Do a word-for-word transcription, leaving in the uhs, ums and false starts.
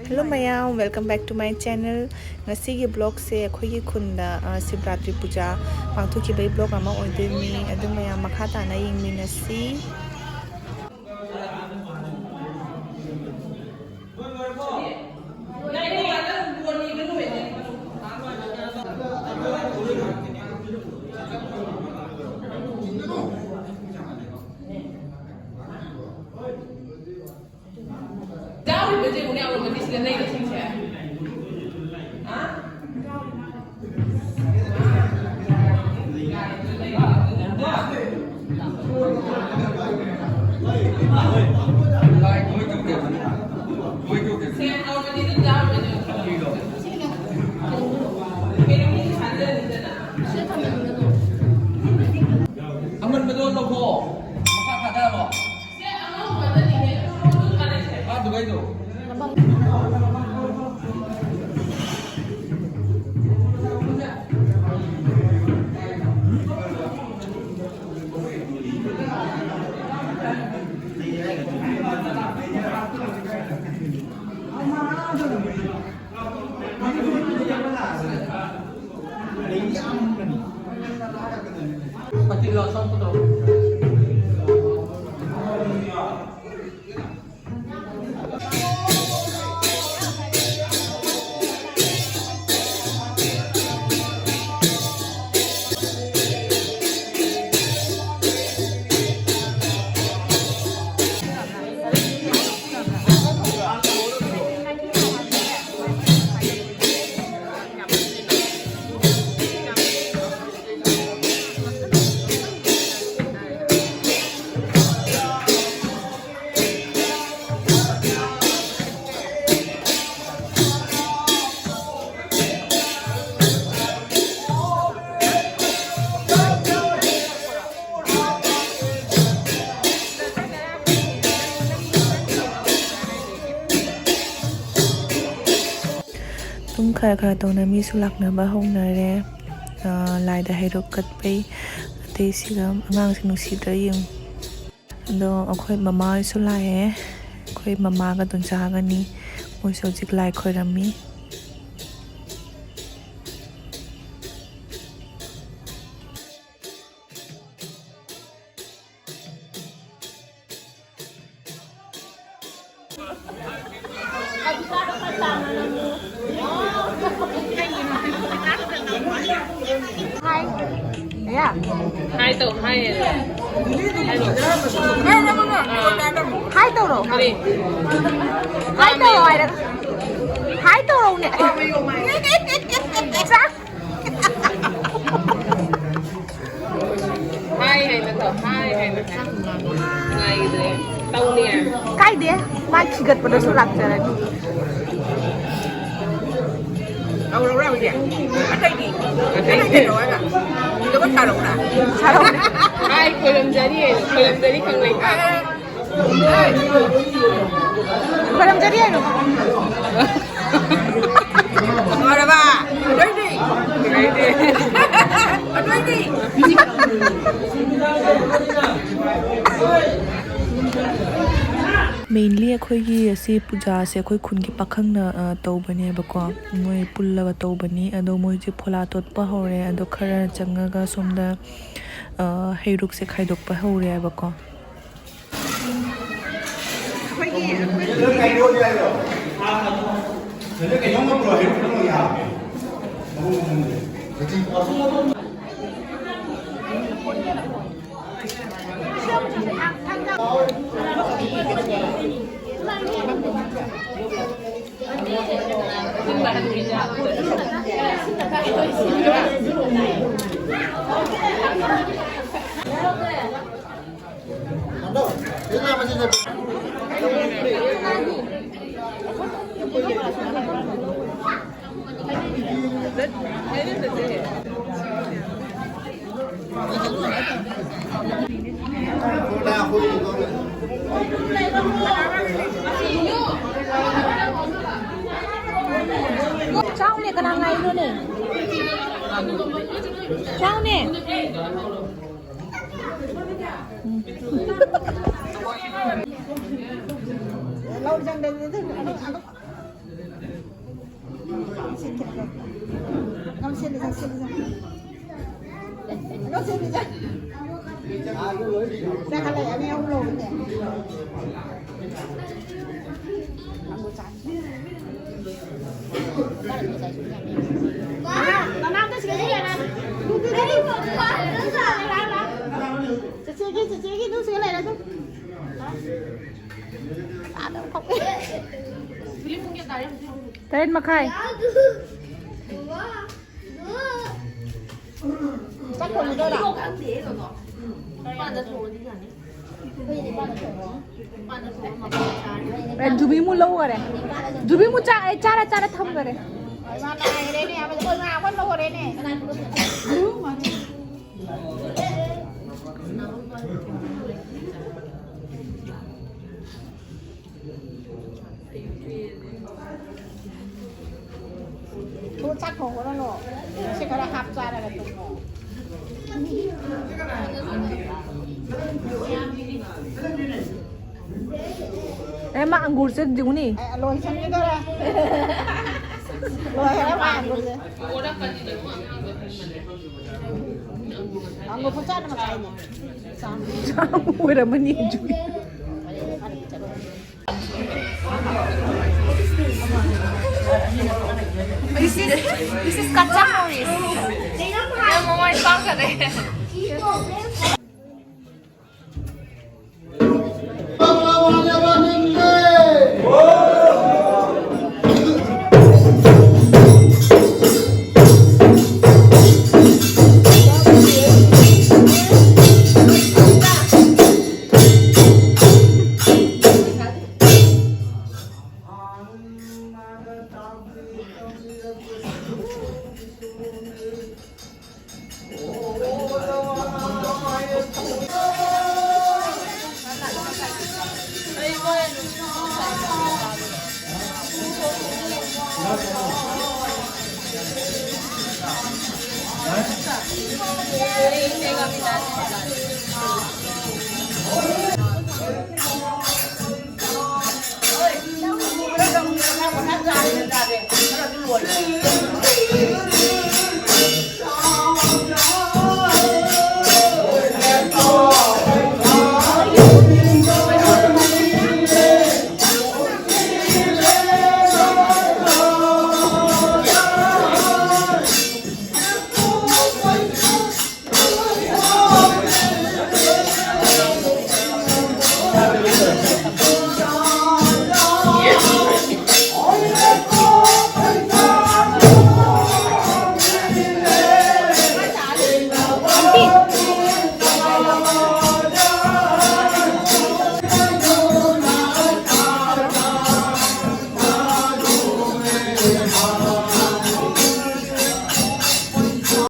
Hello ꯃꯌꯥꯝ, welcome back to my channel. ꯉꯁꯤꯒꯤ vlogꯁꯦ ꯑꯩꯈꯣꯏꯒꯤ ꯈꯨꯟꯗ, ꯑ, ꯁꯤꯕꯔꯥꯇ꯭ꯔꯤ ꯄꯨꯖꯥ ꯄꯥꯡꯊꯣꯛꯈꯤꯕꯒꯤ vlog ꯑꯃ ꯑꯣꯏꯗꯣꯏꯅꯤ꯫ ꯑꯗꯨ ꯃꯌꯥꯝ ꯃꯈꯥ ꯇꯥꯅ ꯌꯦꯡꯃꯤꯟꯅꯁꯤ꯫ ꯌꯥꯎꯔꯤꯕꯁꯦ ꯑꯃꯨꯛ ꯌꯥꯎꯔꯝꯃꯗꯤ ꯁꯤꯗ ꯂꯩꯕꯁꯤꯡꯁꯦ꯫ ꯍꯥ? ꯁꯦ, ꯌꯥꯎꯔꯝꯃꯗꯤ ꯑꯗꯨꯝ ꯌꯥꯎꯔꯝꯃꯅꯤ꯫ ꯀꯩꯅꯣ ꯃꯤꯁꯨ ꯁꯥꯟꯅꯔꯅꯤꯗꯅ꯫ ꯑꯃꯟꯕꯗꯣ ꯂꯧꯊꯣꯛꯑꯣ꯫ ꯃꯈꯥ ꯊꯥꯗꯔꯣ꯫ ꯁꯦ, ꯑꯉꯧꯕꯗꯅꯤꯅꯦ꯫ ꯀꯥꯗꯨꯒꯩꯗꯣ꯫ ꯑꯗꯨꯝ ꯈꯔ ꯈꯔ ꯇꯧꯅ ꯃꯤꯁꯨ ꯂꯥꯛꯅꯕ ꯍꯧꯅꯔꯦ꯫ ꯑ, ꯂꯥꯏꯗ ꯍꯩꯔꯨꯛ ꯀꯠꯄꯩ꯫ ꯑꯇꯩꯁꯤꯒ ꯑꯉꯥꯡꯁꯦ ꯅꯨꯡꯁꯤꯗ꯭ꯔꯥ ꯌꯦꯡꯉꯨ꯫ ꯑꯗꯣ ꯑꯩꯈꯣꯏ ꯃꯃꯥ ꯍꯣꯏꯁꯨ ꯂꯥꯛꯑꯦ꯫ ꯑꯩꯈꯣꯏ ꯃꯃꯥꯒ ꯗꯣꯟꯆꯥꯒꯅꯤ꯫ ꯃꯣꯏꯁꯨ ꯍꯧꯖꯤꯛ ꯂꯥꯏ ꯈꯣꯏꯔꯝꯃꯤ꯫ ꯍꯥꯏ꯫ ꯌꯥ꯫ ꯍꯥꯏ ꯇꯧ, ꯍꯥꯏ ꯍꯥꯏꯔꯣ꯫ ꯍꯥꯏ ꯇꯧꯔꯣ꯫ ꯀꯔꯤ? ꯍꯥꯏ ꯇꯧꯔꯣ ꯍꯥꯏꯔꯒ꯫ ꯍꯥꯏ ꯇꯧꯔꯣꯅꯦ꯫ ꯆꯥꯛ꯫ ꯍꯥꯏ ꯍꯥꯏꯅ ꯇꯧ, ꯍꯥꯏ ꯍꯥꯏꯅ ꯇꯧ꯫ ꯅꯨꯡꯉꯥꯏꯒꯤꯗ꯭ꯔꯦ꯫ ꯇꯧꯅꯤ꯫ ꯀꯥꯏꯗꯦ, ꯃꯥ ꯊꯤꯒꯠꯄꯗꯁꯨ ꯂꯥꯛꯆꯔꯅꯤ꯫ ꯇꯧꯔꯧꯔꯥ ꯍꯧꯖꯤꯛ? ꯑꯇꯩꯗꯤ? ꯑꯇꯩ? ꯑꯇꯩ ꯀꯩꯗꯧ ꯍꯥꯏꯕ? ꯖꯒꯣꯏ ꯁꯥꯔꯧꯔꯥ? ꯁꯥꯔꯧꯔꯥ꯫ ꯍꯥꯏ, ꯈꯣꯏꯔꯝꯖꯔꯤ ꯍꯥꯏꯅ, ꯈꯣꯏꯔꯝꯖꯔꯤ ꯈꯪꯂꯩ꯫ ꯈꯣꯏꯔꯝꯖꯔꯤ ꯍꯥꯏꯅ꯫ ꯂꯣꯏꯔꯕ? ꯂꯣꯏꯗ꯭ꯔꯤ? ꯂꯣꯏꯗ꯭ꯔꯤ꯫ ꯂꯣꯏꯗ꯭ꯔꯤ꯫ Mainly ꯑꯩꯈꯣꯏꯒꯤ ꯑꯁꯤ ꯄꯨꯖꯥꯁꯦ ꯑꯩꯈꯣꯏ ꯈꯨꯟꯒꯤ ꯄꯥꯈꯪꯅ, ꯑ, ꯇꯧꯕꯅꯦꯕꯀꯣ꯫ ꯃꯣꯏ ꯄꯨꯜꯂꯒ ꯇꯧꯕꯅꯤ꯫ ꯑꯗꯣ ꯃꯣꯏꯁꯦ ꯐꯣꯂꯥ ꯇꯣꯠꯄ ꯍꯧꯔꯦ꯫ ꯑꯗꯣ ꯈꯔ ꯆꯪꯉꯒ ꯁꯣꯝꯗ, ꯑ, ꯍꯩꯔꯨꯛꯁꯦ ꯈꯥꯏꯗꯣꯛꯄ ꯍꯧꯔꯦꯕꯀꯣ꯫ ꯆꯥꯎꯅꯦ, ꯀꯅꯥ ꯉꯥꯏꯔꯤꯅꯣꯅꯦ? ꯆꯥꯎꯅꯦ꯫ ꯎꯝ꯫ ꯉꯝꯁꯤꯜꯂꯨ, ꯉꯝꯁꯤꯜꯂꯨ, ꯉꯝꯁꯤꯜꯂꯨ꯫ ꯉꯝꯁꯤꯜꯂꯨ꯫ ꯆꯥꯈꯠꯂꯛꯑꯦ, ꯑꯅꯤ ꯑꯍꯨꯝ ꯂꯧꯕꯅꯦ꯫ ꯃꯃꯥ, ꯃꯃꯥ ꯑꯝꯇ ꯁꯤꯗ ꯂꯩꯔꯣ꯫ ꯆꯦꯆꯦꯒꯤ, ꯆꯦꯆꯦꯒꯤ ꯅꯨꯡꯁꯤꯒ ꯂꯩꯔꯦ ꯑꯗꯨꯝ꯫ ꯇꯔꯦꯠ ꯃꯈꯥꯏ꯫ ꯆꯥꯛ ꯊꯣꯡꯉꯤꯗꯣꯏꯔꯣ? ꯑꯦ, ꯖꯨꯕꯤꯃꯨ ꯂꯧꯈꯔꯦ꯫ ꯖꯨꯕꯤꯃꯨ ꯆꯥ-, ꯑꯦ, ꯆꯥꯔ ꯆꯥꯔ ꯊꯝꯈꯔꯦ꯫ ꯏꯃꯥ ꯂꯥꯛꯈ꯭ꯔꯦꯅꯦ, ꯑꯩꯈꯣꯏ ꯉꯥ ꯑꯃ ꯂꯧꯈꯔꯦꯅꯦ꯫ ꯊꯨ ꯆꯥꯛ ꯊꯣꯡꯉꯨꯔꯅꯨ꯫ ꯁꯤ ꯈꯔ ꯍꯥꯞ ꯆꯥꯔꯒ ꯇꯨꯝꯃꯣ꯫ ꯑꯦ, ꯃꯥ ꯑꯪꯒꯨꯔꯁꯦ ꯌꯦꯡꯉꯨꯅꯦ꯫ ꯑꯦ, ꯂꯣꯏꯁꯟꯒꯗꯧꯔꯦ꯫ ꯂꯣꯏꯈꯔꯦ ꯃꯥ ꯑꯪꯒꯨꯔꯁꯦ꯫ ꯑꯪꯒꯨꯔ ꯈꯨꯆꯥꯗ ꯃꯆꯥꯏꯅꯦ꯫ ꯆꯥꯝ ꯑꯣꯏꯔꯝꯃꯅꯤ ꯍꯧꯖꯤꯛ꯫ This is, this is kacha Morris. ꯌꯥꯝ ꯃꯃꯥꯏ ꯄꯥꯛꯀꯔꯦ꯫ ꯆꯥꯔꯦ, ꯆꯥꯔꯦ꯫ ꯈꯔꯁꯨ ꯂꯣꯏꯔꯦ꯫